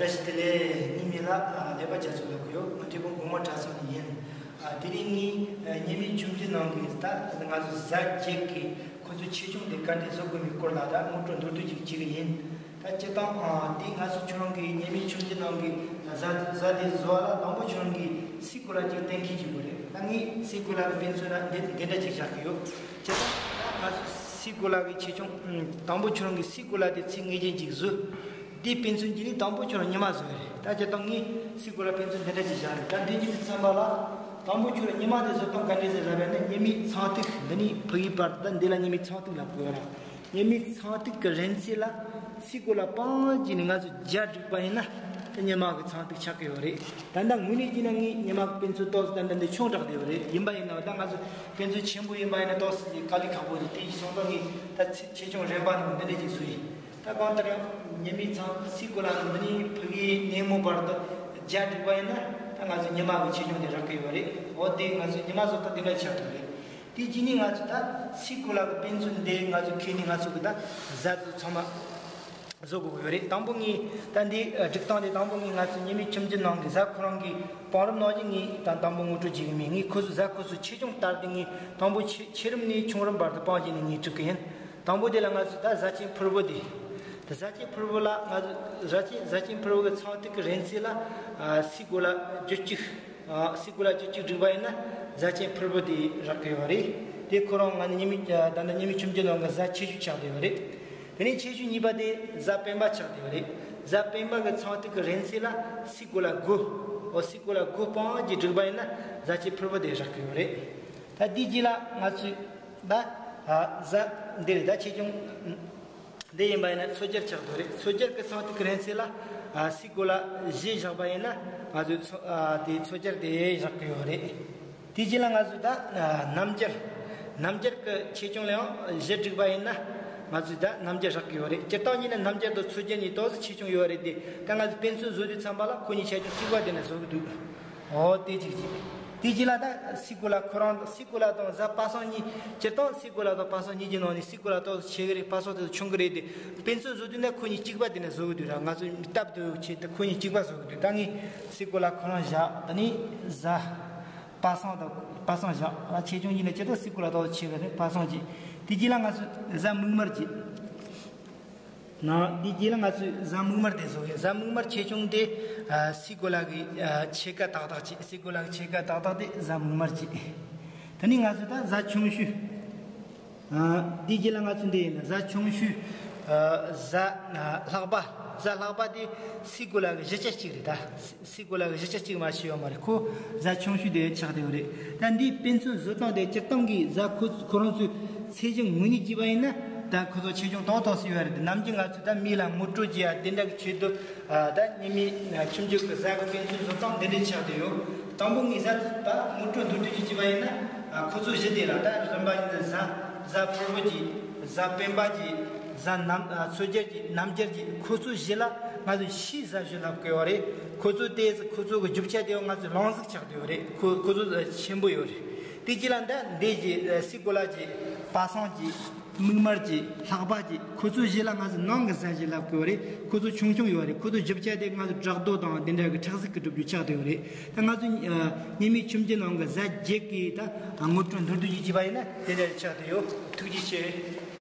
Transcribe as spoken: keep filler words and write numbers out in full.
བཀྲ་ཤིས་བདེ་ལེགས། ངའི་མིང་ལ་ཨ་ཀླད་པ་རྒྱ་མཚོ་ལབ་ཀྱི་ཡོད། ང་འབྲས་སྤུངས་གོང་མ་གྲྭ་ཚང་ནས་ཡིན། ཨ་དེ་རིང་ངས་ཨ་ཉི་མའི་ཆུང་བརྗོད་ནང་གི་ད་ང་ཚོ་གཟའ་བརྒྱད་ཀྱི་ཁོ་ཚོའི་ཆེ་ཆུང་དེ་ག་འདྲས་བཟོ་དགོས་པའི་སྐོར་ལ་ད་ངོ་སྤྲོད་མདོར་བསྡུས་ཅིག་བྱེད་ཀྱི་ཡིན། ད་སྤྱིར་བཏང་ཨ་དེ་ང་ཚོ་ཁྱོད་རང་གི་ཉི་མའི་ཆུང་བརྗོད་ནང་གི་གཟའ་གཟའ་དེ་བཟོ་བ་ལ་དང་པོ་ཁྱོད་རང་གིས་སའི་གོ་ལ་ཅིག་གཏན་འཁེལ་བྱེད་དགོས་རེད། ད་ངས་སའི་གོ་ལ་གི་དཔེ་མཚོན་ལ་འདི་འདི་འདྲ་ཅིག་བཞག་གི་ཡོད། སྤྱིར་བཏང་ད་ང་ཚོ་སའི་གོ་ལ་གི་ཆེ་ཆུང་ཨ་དང་པོ་ཁྱོད་རང་གིས་སའི་གོ་ལ་དེ་ཚད་ངེས་ཅན་ཅིག་བཟོས། དེའི་དཔེ་མཚོན་གྱིས་ནི་དང་པོ་ཁྱོད་རང་ཉི་མ་བཟོས་རེད། ད་སྤྱིར་བཏང་ངས་སའི་གོ་ལ་དཔེ་མཚོན་འདི་འདྲ་ཅིག་བཞག་རེད། ད་འདི་ཉི་མའི་མཚན་པ་ལ་དང་པོ་ཁྱོད་རང་ཉི་མ་དེ་བཟོ་སྟངས་ག་འདྲས་ཟེར་ལབ་པ་ཡིན་ན། ཉི་མའི་ཚངས་ཐིག་འདི་ནི་ཕ་གིའི་བར་དུ་ད་འདི་ལ་ཉི་མའི་ཚངས་ཐིག་ལབ་དགོས་ར། ཉི་མའི་ཚངས་ཐིག་གི་རིང་ཚད་ལ་སའི་གོ་ལ་སྤང་བྱས་ནས་ང་ཚོ་བརྒྱ་བསྒྲིགས་པ་ཡིན་ན་ད་ཉི་མ་གི་ཚངས་ཐིག་ཆགས་ཀྱི་ཡོད་རེད། ད་ལྟ་དངོས་གནས་བྱས་ན་ངས་ཉི་མ་གི་དཔེ་མཚོན་ཏོག་ཙམ་ད་ལྟ་འདི་ཆུང་དྲགས་བསྡད་ཡོད་རེད། ཡིན་པ་ཡིན་ན་ད་ང་ཚོ་དཔེ་མཚོན་ཆེན་པོ་ཡིན་པ་ཡིན་ན་ཏོག་ཙམ་ཅིག་དཀའ་ལས་ཁག་པོ་རེད། དེ་ཡིན་སོང་ཙང་ངས་ད་ཚིག་ཆེ་ཆུང་རན་པ་ནང་འདི་འདྲ་ཅིག་བཟོས་ཡིན། ད་གང་ལྟར་ཡང་ཉི་མའི་ཚངས་སའི་གོ་ལ་ནང་འདི་ནས་ཕ་གིའི་སྣེ་མོ་བར་དུ་བརྒྱ་བསྒྲིགས་པ་ཡིན་ན་ད་ང་ཚོ་ཉི་མ་གི་ཆེ་ཆུང་དེ་རག་གི་ཡོད་རེད། འོ་དེ་ང་ཚོ་ཉི་མ་བཟོ་སྟངས་དེ་འདྲ་ཆགས་ཀྱི་ཡོད་རེད། དེ་རྗེས་ནས་ང་ཚོ་ད་སའི་གོ་ལ་གི་དཔེ་མཚོན་འདི་ང་ཚོ་ཁྱེར་ནས་ང་ཚོ་གི་ད་གཟའ་དེ་ཚང་མ་བཟོ་དགོས་ཀྱི་ཡོད་རེད། དང་པོ་ངས་ད་འདི་ཨ་སྒྲིག་སྟངས་དེ་དང་པོ་ངས་ང་ཚོ་ཉི་མའི་ཆུང་བརྗོད་ནང་གི་གཟའ་ཁོ་རང་གི་བང་རིམ་ནང་བཞིན་ངས་ད་དང་པོ་ངོ་སྤྲོད་བྱེད་ཀྱི་མིན། ངས་ཁོ་ཚོ་གཟའ་ཁོ་ཚོའི་ཆེ་ཆུང་ལྟར་དེ་ངས་དང་པོ་ཆེ་ཆེ་རིམ་ནས་ཆུང་རིམ་བར་དུ་སྤང་བྱས་ནས་ངས་སྒྲིག་གི་ཡིན། དང་པོ་དེ་ལ་ང་ཚོས་ད་གཟའ་སྤྱན་ཕུར་བུ་དེ། ད་གཟའ་སྤྱན་ཕུར་བུ་ལ་ང་ཚོས་གཟའ་སྤྱན་གཟའ་སྤྱན་ཕུར་བུ་གི་ཚངས་ཐིག་གི་རིང་ཚད་ལ་ཨ་སའི་གོ་ལ་བཅུ་གཅིག་ཨ་སའི་གོ་ལ་བཅུ་གཅིག་བསྒྲིགས་པ་ཡིན་ན་གཟའ་སྤྱན་ཕུར་བུ་དེ་རག་གི་ཡོད་རེད། དེ་ཁོ་རང་ང་ཉི་མའི་ད་ལྟ་ཉི་མའི་ཆུང་བརྗོད་ནང་གི་གཟའ་ཆེ་ཤོས་ཆགས་བསྡད་ཡོད་རེད། དེ་ནས་ཆེ་ཤོས་གཉིས་པ་དེ་གཟའ་སྤེན་པ་ཆགས་བསྡད་ཡོད་རེད། གཟའ་སྤེན་པ་གི་ཚངས་ཐིག་གི་རིང་ཚད་ལ་སའི་གོ་ལ་དགུ། འོ་སའི་གོ་ལ་དགུ་སྤང་གྱིས་བསྒྲིགས་པ་ཡིན་ན་གཟའ་སྤྱན་ཕུར་བུ་དེ་རག་གི་ཡོད་རེད། ད་དེའི་རྗེས་ལ་ང་ཚོས་ད་ཨ་གཟའ་འདི་རེད། ད་ཆེ་ཆུང་འདི་ཡིན་པ་ཡིན་ན་མཚོ་རྒྱལ་ཆགས་བསྡད་ཡོད་རེད། མཚོ་རྒྱལ་གྱི་ཚངས་ཐིག་གི་རིང་ཚད་ལ་ཨ་སའི་གོ་ལ་བཞི་བཞག་པ་ཡིན་ན་ང་ཚོས་མཚོ་ཨ་དེ་མཚོ་རྒྱལ་དེ་བཞག་གི་ཡོད་རེད། དེའི་རྗེས་ལ་ང་ཚོས་ད་ཨ་རྣམ་རྒྱལ། རྣམ་རྒྱལ་གྱི་ཆེ་ཆུང་ལ་ཡང་བཞི་བསྒྲིགས་པ་ཡིན་ན་ང་ཚོས་ད་རྣམ་རྒྱལ་རག་གི་ཡོད་རེད། སྤྱིར་བཏང་ཡིན་ན་རྣམ་རྒྱལ་དང་མཚོ་རྒྱལ་གཉིས་ཏོག་ཙམ་ཆེ་ཆུང་ཡོད་རེད་དེ། ད་ང་ཚོས་དཔེ་མཚོན་བཟོ་དུས་ཙམ་པ་ལ་ཁོ་གཉིས་ཆ་ཆུང་གཅིག་པ་དེ་ནས་བཟོ་གི་འདུག་འོ་དེ་གཅིག་གཅིག་དེའི་རྗེས་ལ་ད་སའི་གོ་ལ་ཁོ་རང་སའི་གོ་ལ་དང་གཟའ་པ་སངས་གཉིས། སྤྱིར་བཏང་སའི་གོ་ལ་དང་པ་སངས་གཉིས་ཀྱི་ནང་ནས་སའི་གོ་ལ་ཏོག་ཙམ་ཆེ་གི་རེད། པ་སངས་ཏོག་ཙམ་ཆུང་གི་རེད་དེ། དཔེ་མཚོན་བཟོ་དུས་ན་ཁོ་གཉིས་གཅིག་པ་དེ་ནས་བཟོ་གི་འདུག་ར། ང་ཚོས་སྟབས་བདེ་བོ་བྱས་ཏེ་ཁོ་གཉིས་གཅིག་པ་བཟོ་གི་འདུག་ད་ངས་སའི་གོ་ལ་ཁོ་རང་བཞག་ད་ནི་གཟའ་པ་སངས་དང་པ་སངས་བཞག་ར། ཆེ་ཆུང་གཉིས་ལ་སྤྱིར་བཏང་སའི་གོ་ལ་ཏོག་ཙམ་ཆེ་གི་རེད། པ་སངས་གཅིག་དེའི་རྗེས་ལ་ང་ཚོས་གཟའ་མིག་དམར་གཅིག་ན། དེའི་རྗེས་ལ་ང་ཚོས་གཟའ་མིག་དམར་དེ་བཟོ་གི། གཟའ་མིག་དམར་ཆེ་ཆུང་དེ་ཨ་སའི་གོ་ལ་གི་ཨ་ཕྱེད་ཀ་ཏག་ཏག་ཅིག་སའི་གོ་ལ་གི་ཕྱེད་ཀ་ཏག་ཏག་དེ་གཟའ་མིག་དམར་ཅིག་ད་ནི་ང་ཚོས་ད་གཟའ་ཆུང་ཤོས། ཨ་དེའི་རྗེས་ལ་ང་ཚོས་འདི་ཡིན། གཟའ་ཆུང་ཤོས། ཨ་གཟའ་ཨ་ལྷག་པ། གཟའ་ལྷག་པ་དེ་སའི་གོ་ལ་གི་བཞི་ཆ་གཅིག་རེད་ད། སའི་གོ་ལ་གི་བཞི་ཆ་གཅིག་མ་ཞིག་ཡོད་མ་རེད། ཁོ་གཟའ་ཆུང་ཤོས་དེ་ཆགས་བསྡད་ཡོད་རེད། ད་འདིའི་དཔེ་མཚོན་བཟོ་སྟངས་དེ་སྤྱིར་བཏང་གི་གཟའ་ཁོ་ཁོ་རང་ཚོའི་ཚད་གཞི་ངོས་ནས་བགྱིས་པ་ཡིན་ན་ད་ཁོ་ཚོ་ཆེ་ཆུང་ཏོག་ཏོག་ཙམ་ཡོད་རེད། ནམ་རྒྱུན་ང་ཚོས་ད་མི་ལ་ངོ་སྤྲོད་བྱེད་ཡ་དེ་འདྲ་གི་ཆེད་དུ་ཨ་ད་ཉི་མའི་ཆུང་ཆུང་གི་གཟའ་གི་དཔེ་མཚོན་བཟོ་སྟངས་འདི་འདྲ་ཆགས་བསྡད་ཡོད། དང་པོ་ངས་གཟའ་ད་ངོ་སྤྲོད་མདོར་བསྡུས་ཅིག་བྱས་པ་ཡིན་ན་ཨ་ཁོ་ཚོ་བཞི་དེ་ལ་ད་རིམ་པ་ཡིན་ན་གཟའ་གཟའ་ཕུར་བུ་གཅིག་གཟའ་སྤེན་པ་གཅིག་གཟའ་ནམ་ཨ་མཚོ་རྒྱལ་གཅིག་རྣམ་རྒྱལ་གཅིག་ཁོ་ཚོ་བཞི་ལ་ང་ཚོས་ཕྱིའི་གཟའ་བཞི་ལབ་ཀྱི་ཡོད་རེད། ཁོ་ཚོ་དེ་ཁོ་ཚོ་གི་རྒྱུ་ཆ་དེ་ང་ཚོས་གླིང་གཟུགས་ཆགས་བསྡད་ཡོད་རེད། ཁོ་ཁོ་ཚོ་ཆེན་པོ་ཡོད་རེད། དེ་གཅིག་ལ་འདི་འདི་གཅིག་སའི་གོ་ལ་གཅིག་པ་སངས་གཅིག་མིག་དམར་གཅིག་ལྷག་པ་གཅིག་ཁོ་ཚོ་བཞི་ལ་ང་ཚོས་ནང་གི་གཟའ་བཞི་ལབ་ཀྱི་ཡོད་རེད། ཁོ་ཚོ་ཆུང་ཆུང་ཡོད་རེད། ཁོ་ཚོ་རྒྱུ་ཆ་དེ་ང་ཚོ་བྲག་རྡོ་དང་དེ་འདྲ་གི་ཁྲག་ཟིག་གི་གྲུབ་རྒྱུ་ཆགས་བསྡད་ཡོད་རེད། ད་ང་ཚོ་ཨ་ཉི་མའི་ཆུང་བརྗོད་ནང་གི་གཟའ་བརྒྱད་ཀྱི་ད་ངོ་སྤྲོད་མདོར་བསྡུས་ཅིག་བྱས་པ་ཡིན་ན་དེ་འདྲ་ཆགས་བསྡད་ཡོད། ཐུགས་རྗེ་ཆེ།